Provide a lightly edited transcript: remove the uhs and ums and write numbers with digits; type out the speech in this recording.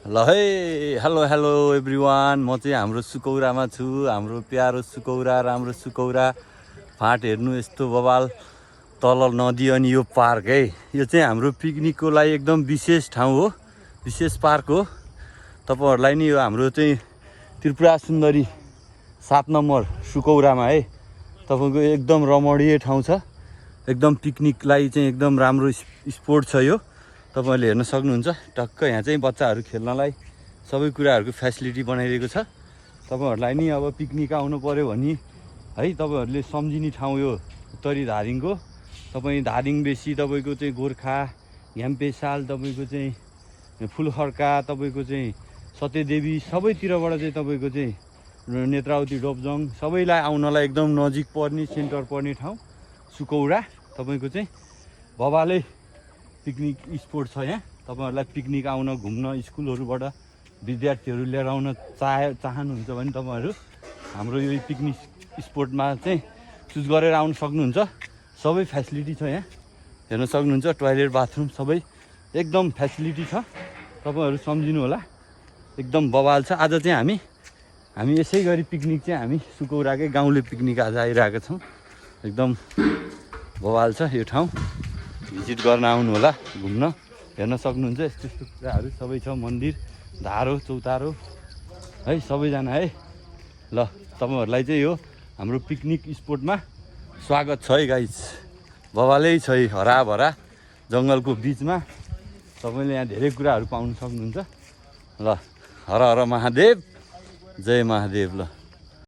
ल है hello hello everyone म चाहिँ हाम्रो सुकौरामा छु हाम्रो प्यारो सुकौरा राम्रो सुकौरा फाँट हेर्नु यस्तो बवाल तल नदी अनि यो पार्क है यो चाहिँ हाम्रो पिकनिकको लागि एकदम विशेष ठाउँ हो विशेष पार्क हो तपाईहरुलाई नि यो हाम्रो चाहिँ त्रिपुरा सुन्दरी 7 नम्बर सुकौरामा है तपाईको एकदम रमणीय ठाउँ छ एकदम पिकनिकलाई चाहिँ एकदम राम्रो स्पोट छ यो तपाईहरुले हेर्न सक्नुहुन्छ टक्क यहाँ चाहिँ बच्चाहरु खेल्नलाई सबै कुराहरुको फ्यासिलिटी बनाइएको छ तपाईहरुलाई नि अब पिकनिक आउनु पर्यो भने है तपाईहरुले सम्झिने ठाउँ यो उत्तरी धादिङको तपाई धादिङ बेसी तपाईको चाहिँ गोर्खा घ्याम्पेसाल तपाईको चाहिँ फुलखर्का तपाईको चाहिँ सत्यदेवी सबैतिरबाट चाहिँ तपाईको चाहिँ नेत्रावती डोपजङ सबैलाई आउनलाई एकदम नजिक पर्ने सेन्टर पर्ने ठाउँ सुकौरा तपाईको चाहिँ बबाले पिकनिक स्पोट छ यहाँ तपाईहरुलाई पिकनिक आउन घुम्न स्कुलहरुबाट विद्यार्थीहरु लिएर आउन चाहनुहुन्छ भने तपाईहरु हाम्रो यो पिकनिक स्पोटमा चाहिँ चुज गरेर आउन सक्नुहुन्छ सबै फ्यासिलिटी छ यहाँ हेर्न सक्नुहुन्छ टोयलेट बाथरुम सबै एकदम फ्यासिलिटी छ तपाईहरु सम्झिनु होला एकदम बवाल छ आज चाहिँ हामी यसै गरी पिकनिक चाहिँ हामी सुकौराकै गाउँले पिकनिक आज आइरहेका छौं एकदम बवाल छ यो ठाउँ भिजिट गर्न आउनु होला घुम्न हेर्न सक्नुहुन्छ यस्तो यस्तो कुराहरु सबै छ मन्दिर धारो चौतारो है सबैजना है ल तपाईहरुलाई चाहिँ यो हाम्रो पिकनिक स्पोटमा स्वागत छ है गाइस बवालै छ हराभरा जंगलको बीचमा तपाईले यहाँ धेरै कुराहरु पाउन सक्नुहुन्छ ल हर हर महादेव जय महादेव ल